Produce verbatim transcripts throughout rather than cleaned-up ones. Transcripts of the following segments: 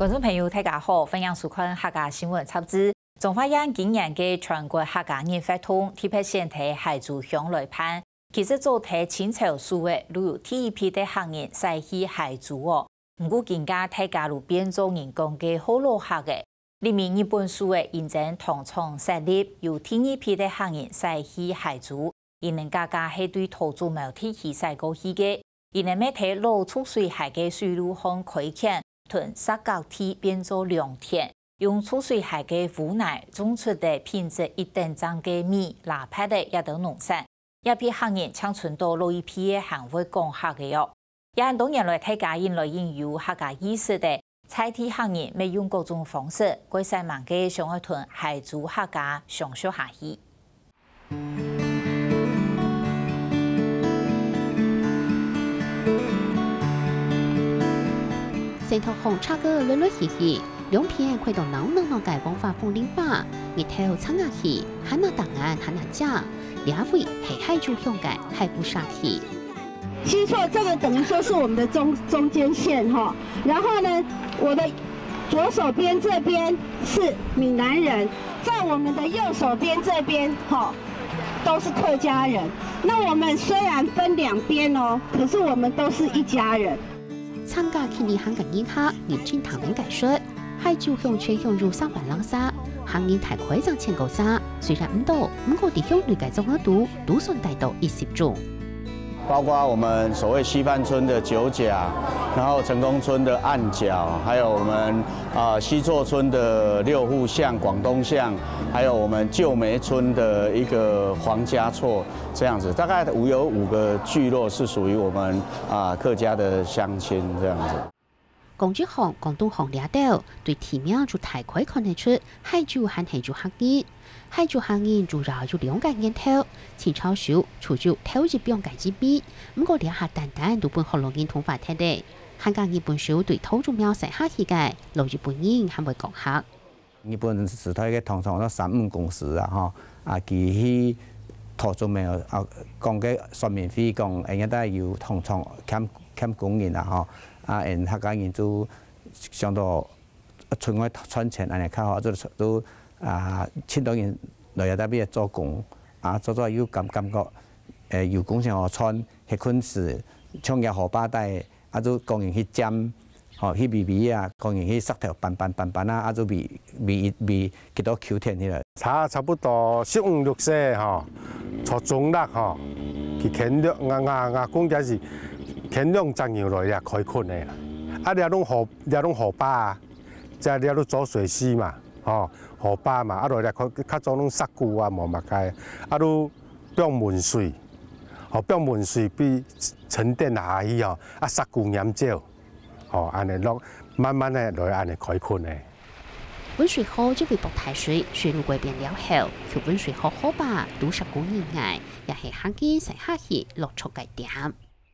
觀眾朋友，大家好，歡迎收看客家新聞雜誌。彰化縣今年个全國客家日活動，特別選在溪州鄉來辦。其實早在清朝時節，就有第一批个客人徙去溪州哦。毋過今下大家都變做人講个學老客仔。這面日本樹仔因為當場設立，有第二批个客人徙去溪州， 佢等家家係對桃竹苗地區徙過去个，佢等乜在老蓄水溪个水路項開墾，同石角地變做良田，用蓄水溪个污泥種出个品質一等正个米、抐菝仔這兜農產。這批客人正伸到老一輩仔還會講客仔哦。 也恁多年來，大家引來引遊客家意識个在地客人，乜用各種方式，過煞猛个想愛同溪州客家相續下去。山頭項車个來來去去，兩片開到鬧鬧鬧个文化風鈴花，日頭撐下去，還那打眼，還那正，這位係溪州鄉个溪埔社區。 西厝，這個等於說是我們的中，中間線哈。然後呢，我的左手邊這邊是閩南人，在我們的右手邊這邊哈，都是客家人。那我們雖然分兩邊哦，可是我們都是一家人。參加去旅行个人客，認真聽人解說， 溪州鄉全鄉有三萬零儕，行人大概正千過儕，雖然毋多，毋過在鄉內个總額度都算達到一十種。包括我們所謂西範村的九甲，然後成功村的岸角，還有我們，啊，西厝村的六戶巷、廣東巷，還有我們舊梅村的一個黃家厝，這樣子，大概有，有五個聚落是屬於我們，啊，客家的鄉親這樣子。 講一項講兩項這兜，對地名就大概看得出，溪州還係有客人。溪州客人主要有兩個源頭，清朝時就有頭一幫个移民，毋過這下單單都分學老人同化忒咧。還講日本時對桃竹苗徙下去个，老一輩人還會講客。 日本時代个糖廠叫三五公司啊，吼，啊，佢去桃竹苗啊，講个說明會講，哎，該搭有糖廠欠，欠工人啊，吼，啊，𠊎客家人就想到出外賺錢，恁樣較好，就，就，啊，請到人來這搭邊做工，啊，做做又感，感覺，誒，有工錢好賺，歇睏時，像个河壩底， 啊，就講人去佔，吼，去圍圍啊，講人去石頭搬搬搬搬啊，啊，就圍，圍，圍幾多球田起來。差，差不多十五六歲吼，坐中壢吼，去牽兩，𠊎，𠊎，𠊎公家是牽兩隻牛來這開墾个啦。啊，這攏河，這攏河壩啊，這，這攏濁水溪嘛，吼，河壩嘛，啊，來這開，較早攏石牯啊，無麼个，啊，都放汶水，吼，放汶水分沉澱下去吼，啊，石牯黏少。 吼，恁樣落，慢慢个來恁樣開墾个。汶水河就會駁大水，水路改變了後，舊汶水河河壩都石牯泥岩，也係行人徙下去落腳个點。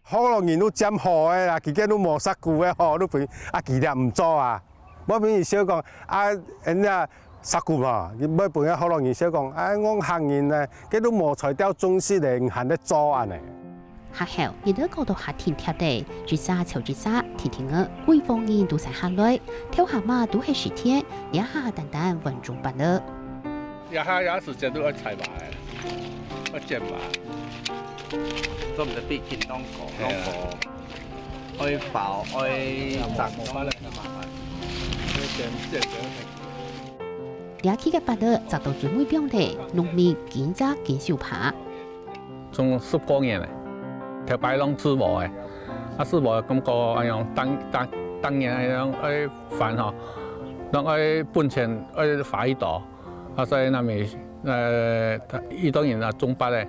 學老人都佔好个啦，佢个都無石牯个吼，都分啊佢掠毋著啊。我分佢笑講，啊，人家 石牯吼，佢會分个學老人笑講，哎，𠊎客人呢，佢都無才調種植咧，還咧做恁樣。學校日頭搞到還挺貼个，一儕湊一儕，天天个，規幫人都徙下來，頭下嘛都係食田，這下單單換種壩了。這下這時節都愛採壩个，愛剪壩。做毋得比緊當高，當高。愛包，愛摘，當麻煩。愛剪，剪，剪。 這期个芭樂摘到最尾放咧，農民緊摘緊收耙。種十過年咧，頭擺攏自無个，啊自無感覺恁樣，當，當，當年恁樣愛煩吼，攏愛本錢愛花一多，啊所以那麼，呃，一多人啊種芭樂，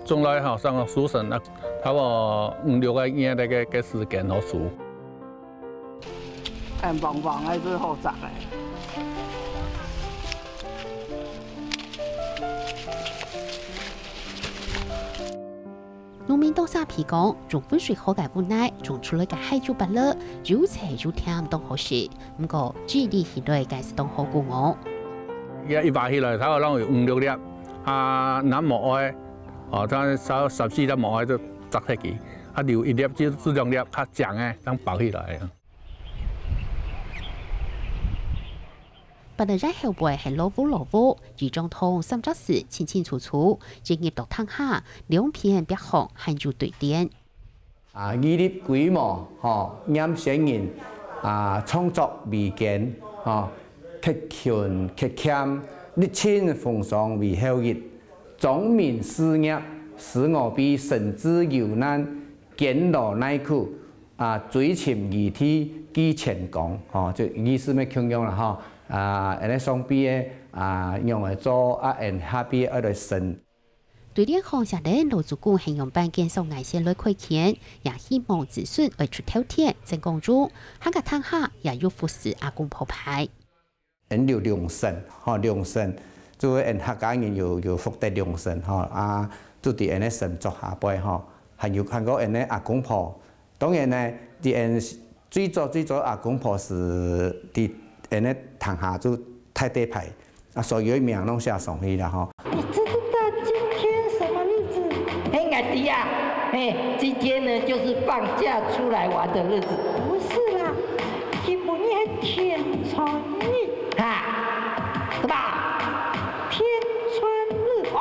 種來吼，算講收成啊，差不多五六個月个，个，个時間好收。 恁黃黃个最好摘个。農民當下鼻講，種汶水河个屋內種出來个溪州芭樂，又脆又甜當好食，毋過，處理起來該係當好顧哦。這一挖起來，差不多有五六粒，啊，若無愛，哦，差不多三四粒無愛就摘忒去，啊，留一粒至，至兩粒較靚个，正包起來。八个月後背係老屋老屋，一張通三隻字清清楚楚，進入到廳下，兩片壁項還有對聯。啊，二立規模，吼，念先人，啊，創作維艱，吼，克勤克儉，歷盡風霜為後日，莊民事業，使我輩身至憂難，堅牢耐苦， 啊，追尋餘地既前功，吼，就意思乜共樣啦，吼。啊，恁呢上輩个，啊，仰仔做，啊，𠊎下輩愛來承。對聯項寫等老祖公係仰般建造𠊎先來開墾，也希望子孫愛出頭天，正講中，客家廳下也有服侍阿公婆牌。 𠊎有兩牲，吼，兩牲，就𠊎客家人有，有福德兩牲，吼，啊，就在𠊎个牲做下背，吼，還有，還過𠊎个阿公婆。當然呢，在𠊎最早最早阿公婆係在𠊎个廳下就大大牌，啊，所以名攏寫上去啦，吼。你知不知道今天什麼日子？嘿，𠊎知啊，嘿，今天呢，就是放假出來玩的日子。不是啦，今晡日係天穿日。哈？什麼？天穿日。哦，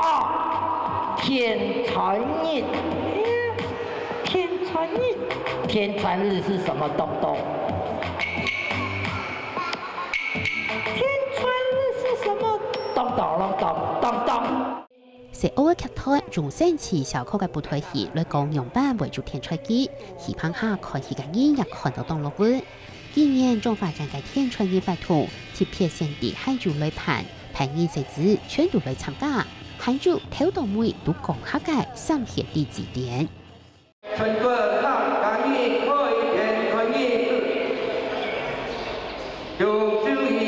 天穿日。哎呀，天穿日。天穿日是什麼東東？天穿日是什麼？東東隆咚，東東。 細學个劇團用生趣笑科个布袋戲來講仰般為著天穿日，戲棚下看戲个人也看到當樂觀。今年彰化縣个天穿日活動，特別選在下晝來辦，大人細子全都來參加，還有頭到尾都講客个三兄弟姊姊。 全國客家語開天穿日，由主席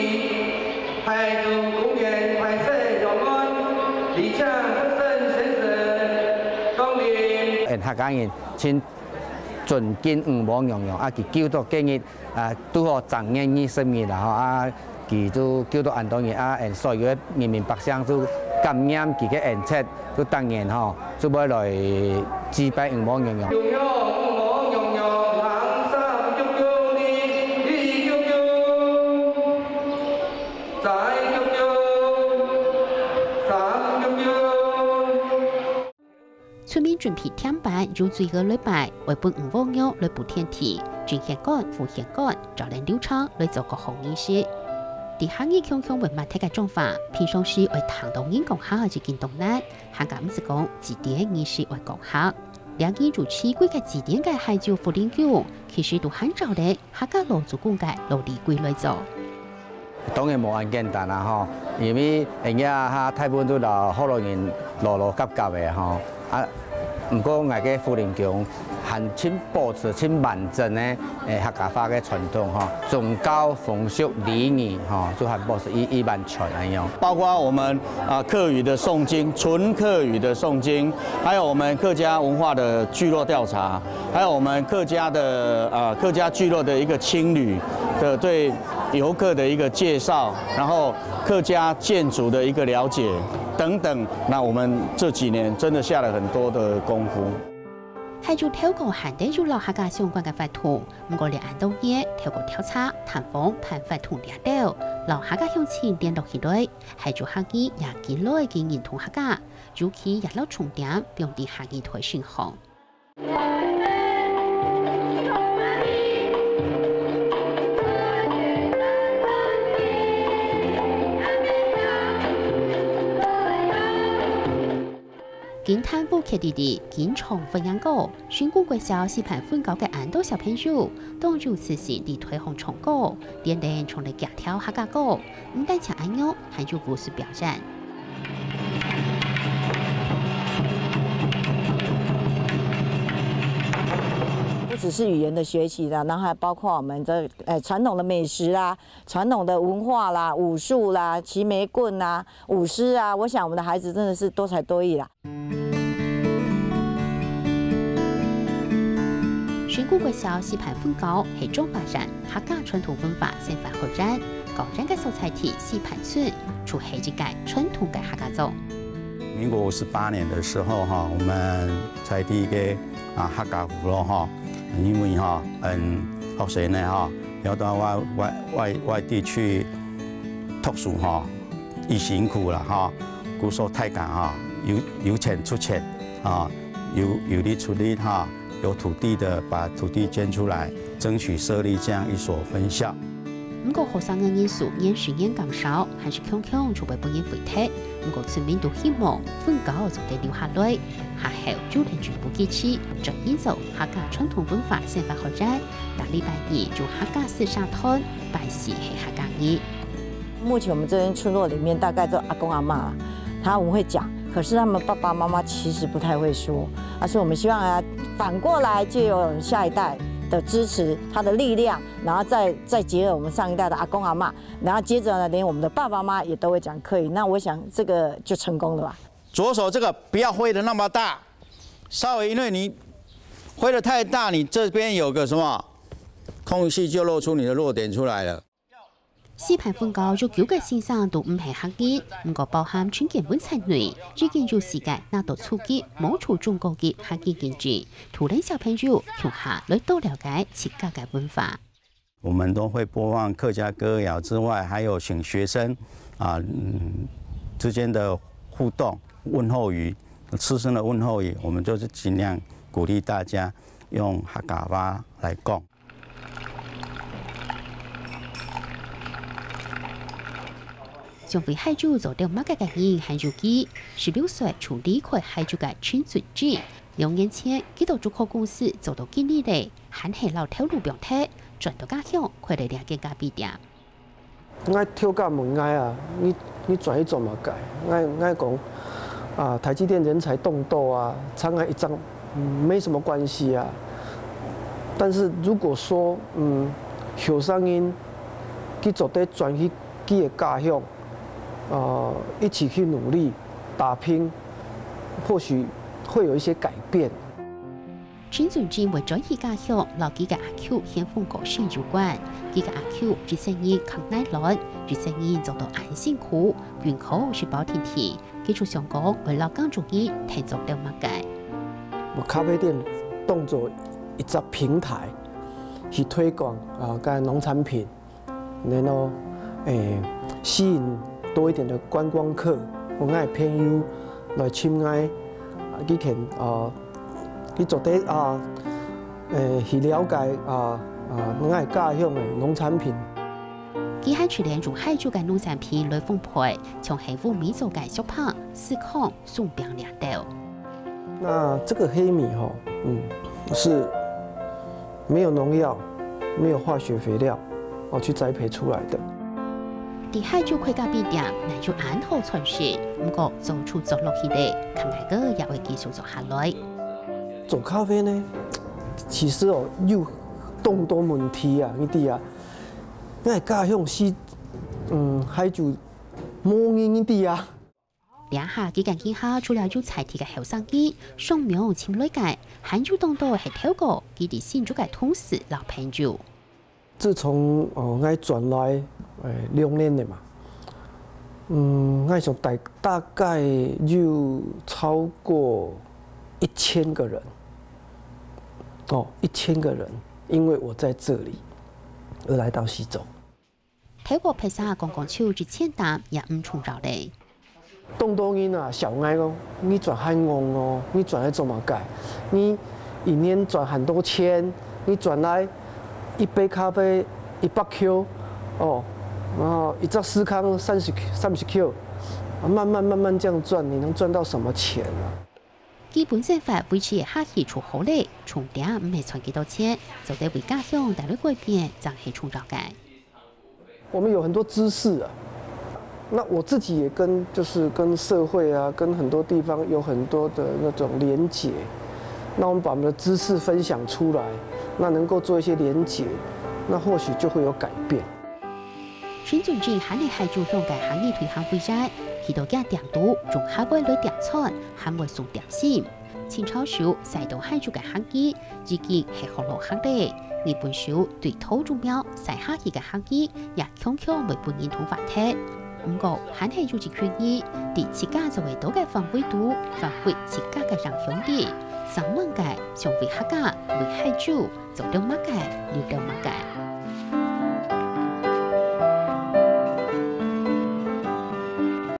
台中公園白色永安李強先生光臨。𠊎客家人盡尊敬女媧娘娘，啊，佢救到今日，啊，拄好正月二十日啦，吼，啊， 佢就救到恁多人啊，𠊎所有个人民百姓就感念佢个恩澤，就當然吼，就會來祭拜女媧娘娘。 出面準備添飯，用水果來拜，愛分女媧娘來補天地，進玄關、赴玄關，照等流程來做各項儀式。在客語強強會抹忒个彰化，平常時愛聽到人講客个已經當難，還敢毋使講祭典儀式愛講客。兩人主持幾个祭典个海州福林宮，其實都還照等 客家老祖公个老禮規來做。當然無恁簡單啦吼，因為人家哈大部分都摎福佬人摎摎合合个吼，啊，毋過𠊎个福林宮還盡保持盡完整个，誒，客家話个傳統吼，宗教風俗禮儀吼，就還保持一一完全恁樣。包括我們，啊，客語的誦經，純客語的誦經，還有我們客家文化的聚落調查， 還有我們客家的，呃，客家聚落的一個青旅的對遊客的一個介紹，然後客家建築的一個了解等等。那我們這幾年真的下了很多的功夫。還有透過還得有摎客家相關个活動，毋過這恁多年，透過調查、探訪、辦活動這兜，摎客家鄉親聯絡起來，還有客語也緊來緊認同客家，尤其也摎重點放在客語推行項。 驚嘆無缺弟弟，經常分享過，成功國小四班分校个恁多小朋友，當有自信地推廣唱歌，連連唱了幾條客家歌，毋單淨恁樣，還有武術表演。 不只是語言的學習啦，然後還包括我們的，呃，傳統的美食啦、傳統的文化啦、武術啦、騎玫棍啦、舞獅啊，我想我們的孩子真的是多才多藝啦。成功國小四班分校係彰化縣客家傳統文化生活學院，校園个所在地四班村，就係一個傳統个客家庄。民國五十八年的時候哈，我們在第一個，啊，客家部落哈，因為哈，嗯，學生呢哈，要到外，外，外，外地去讀書吼，已辛苦了哈，故所大家哈，有有錢出錢啊，有有力出力哈，有土地的把土地捐出來，爭取設立這樣一所分校。毋過學生个人數年時年減少，還係強強就會分人廢忒。毋過村民都希望分校做得留下來，下後就能進一步支持，轉型做客家傳統文化生活學院，逐禮拜二有客家四社團，拜四係客家日。目前我們這邊村落裡面大概都阿公阿嬷，他們會講，可是他們爸爸媽媽其實不太會說，啊，所以我們希望啊，反過來藉由下一代的支持，他的力量，然後再再結合我們上一代的阿公阿嬷，然後接著呢，連我們的爸爸媽媽也都會講客語。那我想這個就成功了吧？左手這個不要揮得那麼大，稍微因為你揮得太大，你這邊有個什麼空隙就露出你的弱點出來了。 四派分校有九個先生都毋係客人，毋過包含春捲本冊內，已經有四個拿到初級、無初中高級客語認證，帶領小朋友共下來多了解自家个文化。我們都會播放客家歌謠之外，還有請學生啊，嗯，之間的互動、問候語、師生的問候語，我們就是盡量鼓勵大家用客家話來講。 想為下晝做兜麼个个人還有佢，十六歲就離開下晝个陳俊進。兩年前，佢到竹科公司做到經理了，還係摎頭路放忒，轉到家鄉開了這間咖啡店。𠊎頭家問𠊎啊，你你轉去做麼个？𠊎𠊎講，啊，台積電人才當多啊，差𠊎一張，嗯，沒什麼關係啊。但是如果說，嗯，後生人佢做得轉去 佢个家鄉，呃，一起去努力打拼，或許會有一些改變。陳俊進會轉去家鄉，摎佢个阿舅獻豐果樹有關。佢个阿舅一生人扛泥卵，一生人做到恁辛苦，艱苦係包定定。佢就想講，會摎耕種人𢯭做兜麼个。把咖啡店當作一隻平台，去推廣啊，該農產品。 然後，誒，吸引多一點的觀光客，𠊎个朋友來尋𠊎，啊，佢肯，啊，佢做得，啊，誒，去了解，啊，啊，𠊎家鄉个農產品。佢還出來用下晝个農產品來奉陪，像係烏米做个熟飯、司康、 鬆餅這兜。那這個黑米吼，嗯，是沒有農藥、沒有化學肥料，哦，去栽培出來的。在下晝開咖啡店，哪有恁好賺食，毋過做出做落去咧，看來个也會繼續做下來。做咖啡呢，其實哦，有當多問題啊，你知啊，𠊎家鄉係，嗯，下晝無人，你知啊。 這下佢間店下除了有在地个後生人，上網尋來个，還有當多係透過佢在新竹个同事摎朋友。自從，呃，𠊎轉來，呃，兩年了嘛，嗯，𠊎想大，大概有超過一千個人，哦，一千個人，因為我在這裡而來到溪州。 透過別儕講講就一千擔也毋重要咧。當多人啊，笑𠊎講，你轉恁戇哦，你轉來做麼个？你一年賺很多錢，你轉來一杯咖啡一百Q，哦，然後一隻司康三十，三十Q，啊，慢慢慢慢這樣賺，你能賺到什麼錢啊？基本生活維持下去就好咧，重點毋係賺幾多錢，做得為家鄉帶來改變，正係重要个。 我們有很多知識啊，那我自己也跟，就是跟社會啊，跟很多地方有很多的那種連結。那我們把我們的知識分享出來，那能夠做一些連結，那或許就會有改變。陳俊進還係下晝向个客語推廣會員，去到厥店肚，用客話來點餐，還會送點心。 清炒手、曬到下晝个客語，已經係學老客咧。日本手對桃竹苗曬下去个客語，也強強會分人同化忒。毋過，還係有一群人，在自家做會到个範圍肚，發揮自家个影響力，生猛个想為客家、為下晝做兜麼个，留兜麼个。